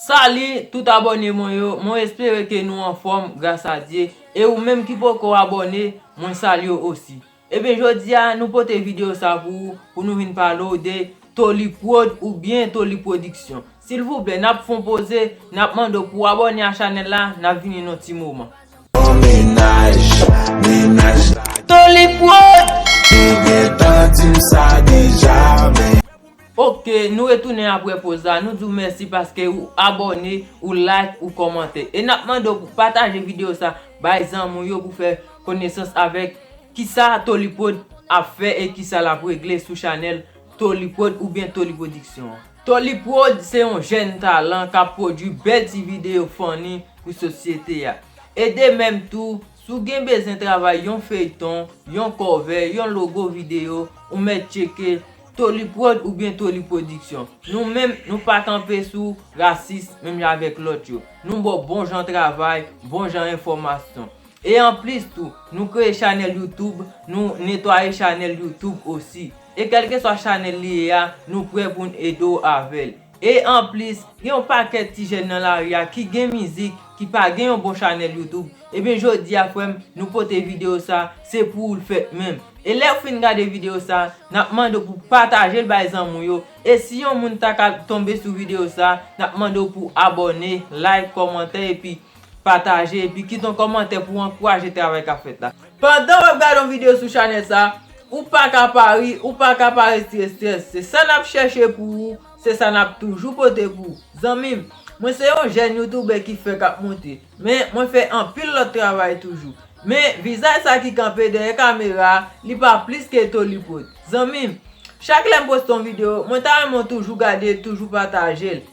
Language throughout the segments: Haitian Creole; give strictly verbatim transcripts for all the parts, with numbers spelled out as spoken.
Sali tout abòne mwen yo, mwen espere ke nou anfòm gras a Dye, e ou menm ki poko abòne, mwen salye w osi. Ebyen jodi a nou pote videyo sa pou ou, pou nou vin pale w de Toli Prod oubyen Toli Pwodiksyon. Silvouplè, n ap fè yon poze, n ap mande w pou w abòne a chanèl la, n ap vini nan ti moman. Yon mennaj, mennaj la Toli Prod. Li gentan di m sa deja, men Ok, nou retounen apre poz la. Nou di w mèsi paske ou abòne, ou like, ou kòmante. E n ap mande w pou pataje videyo sa bay zanmi w yo pou fè konesans avèk kisa Toli Prod ap fè e kisa l ap regle sou chanèl Toli Prod oubyen Toli Pwodiksyon an. Toli Prod se yon jèn talan k ap pwodui bèl ti videyo funny pou sosyete a. E de menm tou, si w gen bezwen travay yon feyton, yon cover, yon logo videyo, ou mèt tcheke Toli Prod oubyen Toli Pwodiksyon. Nou menm, nou pa kanpe sou rasis menm jan avèk lòt yo. Nou ba w bon jan travay, bon jan enfòmasyon. E anplis tou, nou kreye chanèl YouTube, nou netwaye chanèl YouTube osi. E kèlkeswa chanèl li ye a, nou prè pou n ede w avè l. E anplis, gen yon pakèt ti jèn nan lari a ki gen mizik, ki pa gen yon bon chanèl YouTube. Ebyen jodi a frè m, nou pote videyo sa, se pou ou l fèt menm. E lè w fin gade videyo sa, n ap mande w pou pataje l bay zanmi w yo. E si yon moun ta ka tonbe sou videyo sa, n ap mande w pou abòne, like, kòmante epi pataje epi kite yon kòmantè pou ankouraje travay k ap fèt la. Pandan w ap gade yon videyo sou chanèl sa, ou pa ka pa ri, ou pa ka pa retire estrès. Se sa n ap chèche pou ou, se sa n ap toujou pote pou ou. Zanmi m, mwen se yon jèn youtubè ki fèk ap monte, men mwen fè anpil lòt travay toujou. Men vizaj sa ki kanpe dèyè kamera a, li pa plis ke Toli Prod. Zanmi m, chak lè m poste yon videyo, mwen ta renmen w toujou gade l, toujou pataje l.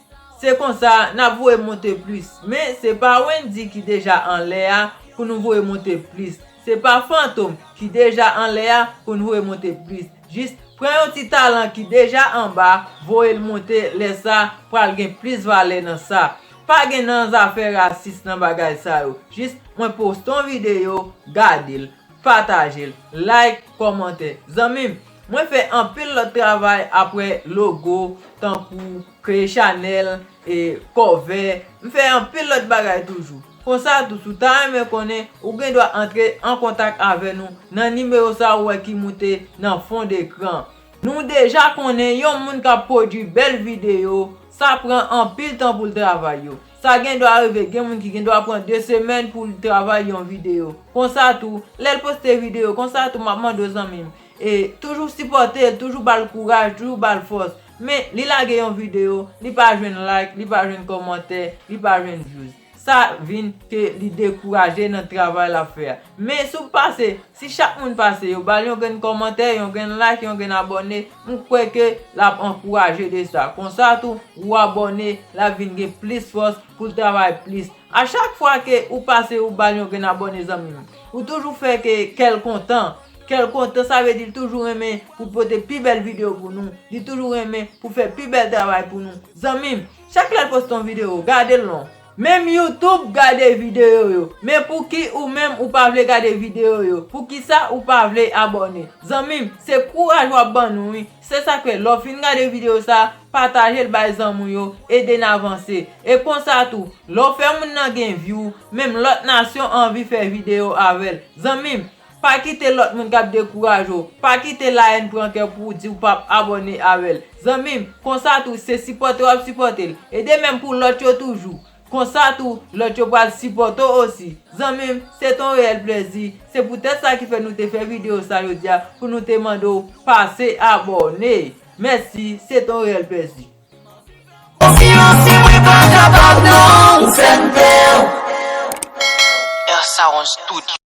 Se konsa, n ap voye monte plis. Men, se pa Wendy ki deja anlè a pou nou voye monte plis. Se pa Fantom ki deja anlè a pou nou voye monte plis. Jis pran yon ti talan ki deja anba, voye l monte, lè sa, pral gen plis valè nan sa. Pa gen nan zafè rasis nan bagay sa yo. Jis mwen poste yon videyo, gade l, pataje l, like, kòmante. Zanmi m, mwen fè anpil lòt travay apre logo, tankou kreye chanèl, e cover. M fè anpil lòt bagay toujou. Konsa tou, si w ta renmen konnen, ou gen dwa antre an kontak avè nou nan nimewo sa ou wè ki moute nan fon dekran. Nou deja konnen yon moun k ap pwodui bèl videyo, sa pran anpil tan pou l travay yo. Sa gen dwa rive, gen moun ki gen dwa pran de semèn pou l travay yon videyo. Konsa tou, lè l poste videyo, konsa tou, m ap mande w zanmi m, e toujou sipòte l, toujou ba l kouraj, toujou ba l fòs. Men, li lage yon videyo, li pa jwenn like, li pa jwenn kòmantè, li pa jwenn views. Sa vin ke li dekouraje nan travay l ap fè a. Men, si w pase, si chak moun pase, yo ba l yon grenn kòmantè, yon grenn like, yon grenn abòne, m kwè ke l ap ankouraje de sa. Konsa tou, ou abòne, l ap vin gen plis fòs pou l travay plis. A chak fwa ke ou pase, ou ba l yon grenn abòne, zanmi m, ou toujou fè ke kè l kontan. Kè l kontan, sa vle di l toujou renmen pou pote pi bèl videyo pou nou. Li toujou renmen pou fè pi bèl travay pou nou. Zanmi m, chak lè l poste yon videyo, gade l non. Menm YouTube gade videyo yo. Men pouki ou menm ou pa vle gade videyo yo? Poukisa ou pa vle abòne? Zanmi m, se kouraj w ap ban nou, wi. Se sa k fè, lè w fin gade videyo sa, pataje l bay zanmi w yo, ede n avanse. E konsa tou, lè w fè moun nan gen view, menm lòt nasyon anvi fè videyo avè l. Zanmi m, pa kite lòt moun k ap dekouraje w. Pa kite lahèn pran kè w pou w di w p ap abòne avè l. Zanmi m, konsa tou, se sipòte w ap sipòte l. E de menm pou lòt yo toujou. Konsa tou, lòt yo pral sipòte w osi. Zanmi m, se t on reyèl plèzi. Se poutèt sa ki fè nou te fè videyo sa jodi a, pou nou te mande w pase abòne. Mèsi, se t on reyèl plèzi. Konfyans mwen pa kapab non, ou fè m pè. Air Sound Studio.